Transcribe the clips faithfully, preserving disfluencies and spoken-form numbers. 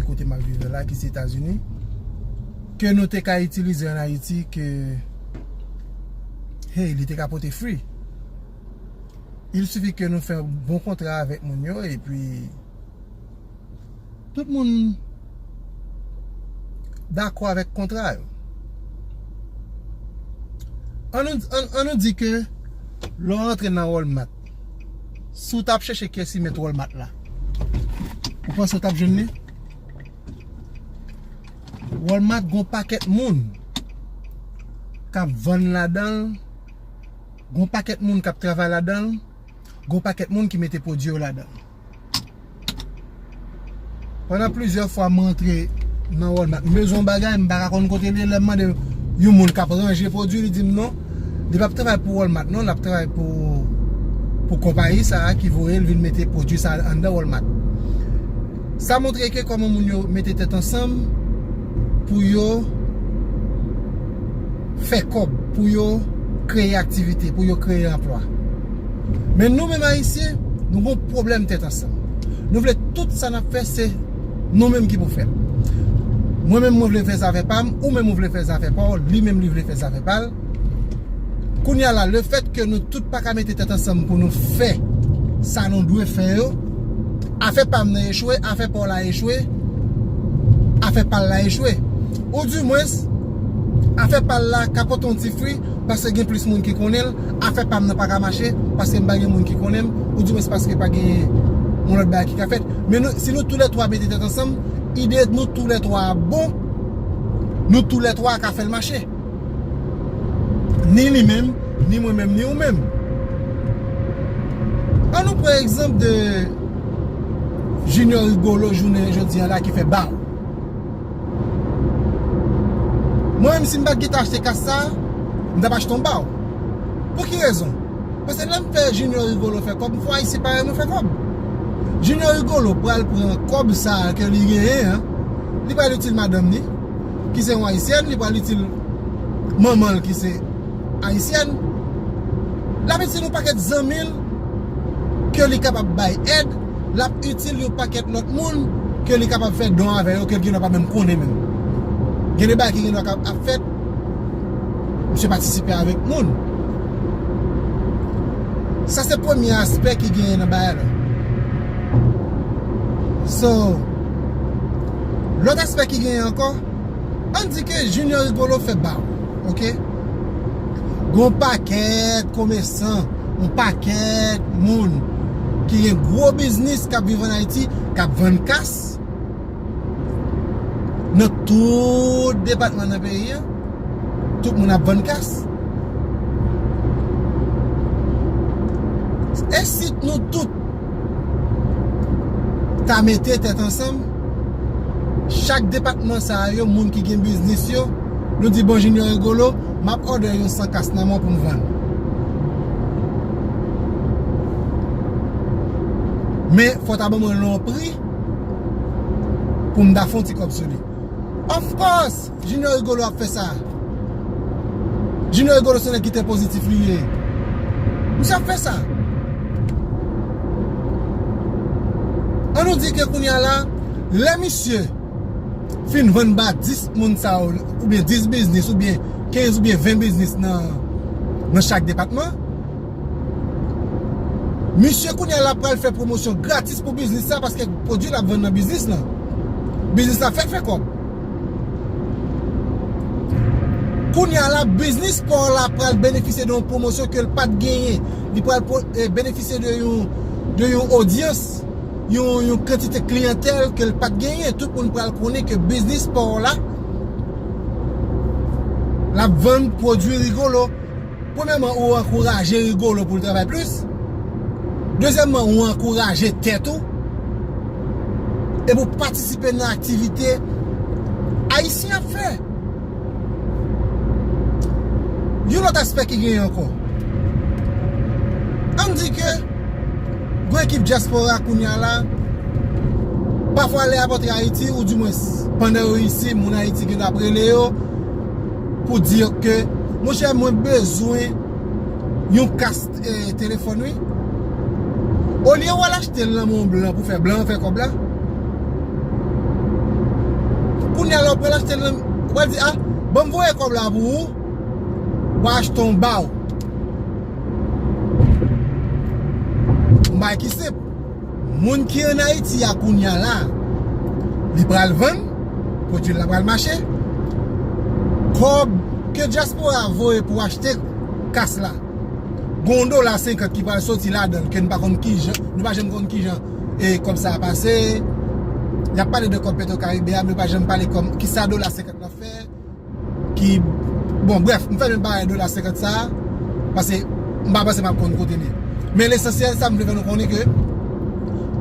kote m ap viv la, ki se Etazini, ke nou te ka itilize ann Ayiti, ke, hey, li te ka pote fwi. Il sifi ke nou fè bon kontra avèk moun yo, epi tout moun dakò avèk kontra yo. An nou, an, an nou di ke lè w rantre nan Walmart, si w t ap chèche kiyès ki mèt Walmart la, ou panse w t ap jwenn li? Walmart gon pakèt moun k ap vann ladan l, gon pakèt moun k ap travay ladan l, gon pakèt moun ki mete pwodui yo ladan l. Pandan plizyè fwa m rantre nan Walmart, m bezwen yon bagay, m pa ka konn kote l ye, lè m mande yon moun k ap ranje pwodui, li di m non, li p ap travay pou Walmart non, l ap travay pou, pou konpayi sa a ki voye l vin mete pwodui sa a anndan Walmart. Sa montre ke kòman moun yo mete tèt ansanm pou yo fè kòb, pou yo kreye aktivite, pou yo kreye anplwa. Men nou menm Ayisyen, nou gon pwoblèm tèt ansanm. Nou vle tout sa n ap fè, se nou menm ki pou fè l. Mwen menm, mwen vle fè zafè pa m, ou menm ou vle fè zafè pa w, li menm li vle fè zafè pa l. Kounye a la, lefèt ke nou tout pa ka mete tèt ansanm pou nou fè sa nou dwe fè yo, afè pa m nan echwe, afè pa w la echwe, afè pa l la echwe. Oudimwens, afè pa l la ka pote yon ti fwi, paske gen plis moun ki konnen l, afè pa m nan pa ka mache, paske m pa gen moun ki konnen m, oudimwens paske pa gen yon lòt bagay ki ka fèt. Men nou, si nou toulètwa mete tèt ansanm, ide nou toulètwa bon, nou toulètwa ka fè l mache. Ni li menm, ni mwen menm, ni ou menm. An nou pran egzanp de Junior Rigolo jounen jodi a la ki fè baw. Mwen menm, si m pa t gentan achte kas sa, m t ap achte yon baw. Pou ki rezon? Paske lè m fè Junior Rigolo fè kòb, m fè Ayisyen parèy mwen fè kòb. Junior Rigolo pral pran kòb sa a ke li genyen an, li pral itil madanm li, ki se yon Ayisyèn, li pral itil manman l ki se Ayisyèn. L ap itil yon pakèt zanmi l ke li kapab bay èd, l ap itil yon pakèt lòt moun ke li kapab fè don avè yo, ke l gendwa pa menm konnen menm. Gen de bagay ki gendwa ka ap fèt, misye patisipe avèk moun. Sa se premye aspè ki genyen nan bagay la. So, lòt aspè ki genyen ankò, ann di ke Junior Rigolo fè baw, oke? Gon pakèt komèsan, yon pakèt moun ki gen gwo biznis k ap viv ann Ayiti, k ap vann kas nan tout depatman nan peyi a. Tout moun ap vann kas. E si nou tout ta mete tèt ansanm, chak depatman sa a yo, moun ki gen biznis yo, nou di, bon, Junior Rigolo, m ap òdè yon san kas nan men w pou m vann. Men fò w ta ban mwen yon pri pou m ta fè yon ti kòb sou li. Of course, Junior Rigolo ap fè sa. Junior Rigolo se nèg ki trè pozitif li ye. Misye ap fè sa. An nou di ke kounye a la, lè misye fin vann ba dis moun sa yo, oubyen dis biznis, oubyen kenz oubyen ven biznis nan, nan chak depatman, misye kounye a la pral fè pwomosyon gratis pou biznis sa, paske pwodui l ap vann nan biznis lan. Biznis la fèk fè kòb. Kounye a la, biznis pa w la pral benefisye de yon pwomosyon ke l pa t genyen. Li pral pwo-, eh, benefisye de yon, de yon odyans, yon, yon kantite kliyantèl ke l pa t genyen. Tout moun pral konnen ke biznis pa w la, l ap vann pwodui Rigolo. Premyèman, ou ankouraje Rigolo pou l travay plis. Dezyèmman, ou ankouraje tèt ou. Epi ou patisipe nan aktivite Ayisyen ap fè. Yon lòt aspè ki genyen ankò. Ann di ke gon ekip dyaspora kounye a la, pafwa lè y ap antre Ayiti, oudimwens pandan yo isi, moun Ayiti gen ap rele yo pou di yo ke, monchè, mwen bezwen yon kas, eh, telefòn, wi. Olye w al achte l nan men yon blan pou fè blan an fè kòb la, Kounye a la w pral achte l, ou pral di, a, ban m voye kòb la pou ou, w a achte yon ba w. Yon bagay ki senp. Moun ki ann Ayiti a kounye a la, li pral vann, pwodui l la pral mache. Kòb ke dyaspora a voye pou achte kas la, gon dola senkant ki pral soti ladan l, ke nou pa konn kijan, nou pa janm konn kijan e kòb sa a pase. Y ap pale de kòb Petro Caribe a, men yo pa janm pale kòm kisa dola senkant la fè. Ki, bon, brèf, m fè menm bagay dola senkant sa a, paske m pa panse m ap konn kote l ye. Men lesansyèl, sa m vle fè nou konnen ke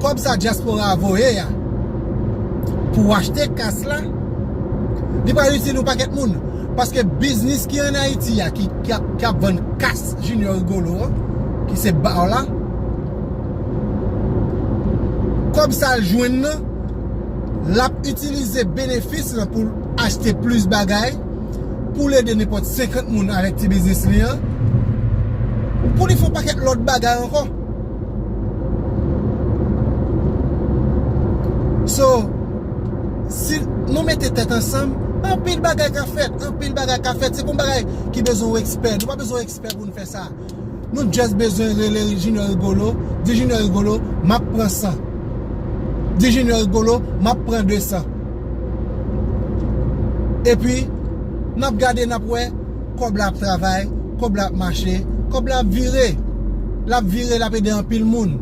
kòb sa dyaspora a voye a pou achte kas la, li pral itil yon pakèt moun. Paske biznis ki ann Ayiti a, ki, ki ap, ki ap vann kas Junior Rigolo an, ki se ba w la, kòb sa l jwenn nan, l ap itilize benefis lan pou l achte plis bagay, pou l ede nenpòt senkant moun avèk ti biznis li an, pou li fè yon pakèt lòt bagay ankò. So, si nou mete tèt ansanm, anpil bagay ka fèt, anpil bagay ka fèt. Se pa yon bagay ki bezwen w ekspè. Nou pa bezwen w ekspè pou n fè sa. Nou just bezwen rele Junior Rigolo, di Junior Rigolo, m ap pran san. Di Junior Rigolo, m ap pran de san. Epi, n ap gade, n ap wè, kòb la ap travay, kòb la ap mache, kòb la ap vire. L ap vire, l ap ede anpil moun.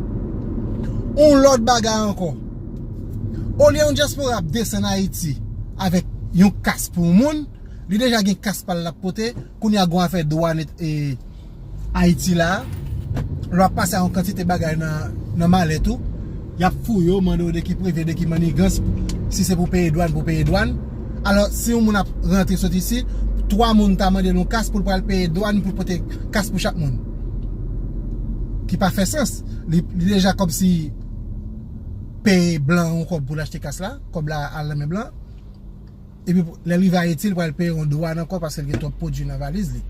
Yon lòt bagay ankò. Olye yon dyaspora ap desann Ayiti avèk yon kas pou yon moun, li deja gen kas pa l l ap pote, kounye a gon afè dwàn e, e, Ayiti la, lè w ap pase a yon kantite bagay nan, nan malèt ou, y ap fouye w, mande w de ki prevye, de ki mannigans, si se pou peye dwàn, pou peye dwàn. Alò, si yon moun ap rantre sot isi, twa moun ta mande l yon kas pou l pral peye dwàn, pou l pote kas pou chak moun. Ki pa fè sans. Li, li deja kòmsi peye blan yon kòb pou l achte kas la, kòb la al nan men blan. Epi lè l rive Ayiti, l pral peye yon dwàn ankò paske l gen twòp pwodui nan valiz li.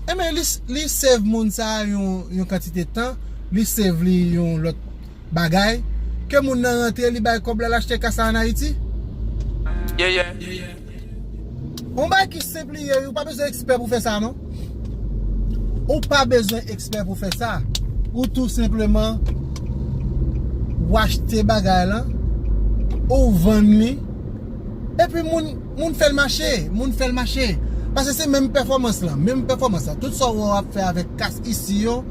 Enben, li, li save moun sa a yon, yon kantite tan, li save li yon lòt bagay, ke moun nan rantre, li bay kòb la, l achte kas la ann Ayiti. Yeah, yeah. Yon bagay ki senp li ye, wi, ou pa bezwen ekspè pou fè sa, non. Ou pa bezwen ekspè pou fè sa. Ou tou senpleman, ou achte bagay lan, ou vann li, epi moun, moun fè l mache, moun fè l mache. Paske se menm pèfòmans lan, menm pèfòmans lan. Tout sa w wè w ap fè avèk kas isi yo,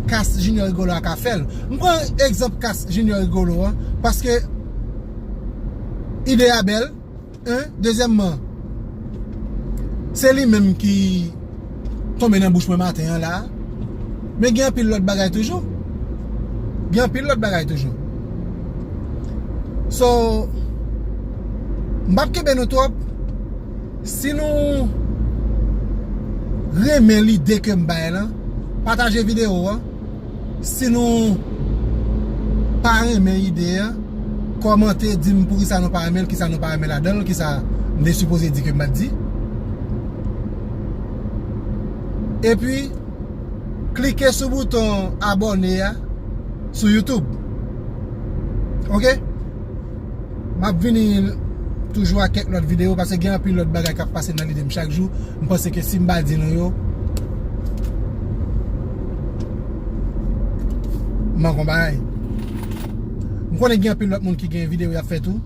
kas Junior Rigolo a ka fè l. M pran egzanp kas Junior Rigolo an, paske ide a bèl, en, dezyèmman, se li menm ki tonbe nan bouch mwen maten an la. Men gen anpil lòt bagay toujou. Gen anpil lòt bagay toujou. So, m p ap kenbe nou twòp. Si nou renmen lide ke m bay lan, pataje videyo an. Si nou pa renmen ide an, kòmante, di m poukisa nou pa renmen l, kisa nou pa renmen ladan l, kisa m te sipoze di ke m pa t di. Epi, klike sou bouton abòne a sou YouTube. Oke? M ap vini toujou ak kèk lòt videyo, paske gen anpil lòt bagay k ap pase nan lide m chak jou. M panse ke si m pa di nou yo, m manke yon bagay. M konnen gen anpil lòt moun ki gen videyo y ap fè tou.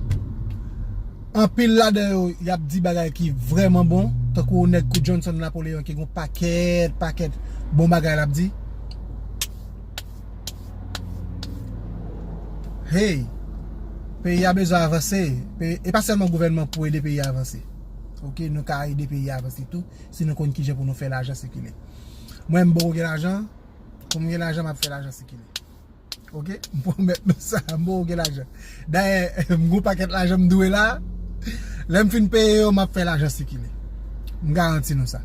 Anpil ladan yo, y ap di bagay ki vrèman bon, tankou nèg kou Johnson Napoleon ki gen yon pakèt, pakèt bon bagay l ap di. Hey, peyi a bezwen avanse. Pe-, e pa sèlman gouvènman pou ede peyi a avanse. Oke, nou ka ede peyi a avanse tou, si nou konn kijan pou nou fè lajan sikile. Mwen, m poko gen lajan. Pou m gen lajan, m ap fè lajan sikile. Oke? M pwomèt nou sa, m poko gen lajan. Dayè, m gon pakèt lajan m dwe la. Lè m fin peye yo, m ap fè lajan sikile. M garanti nou sa.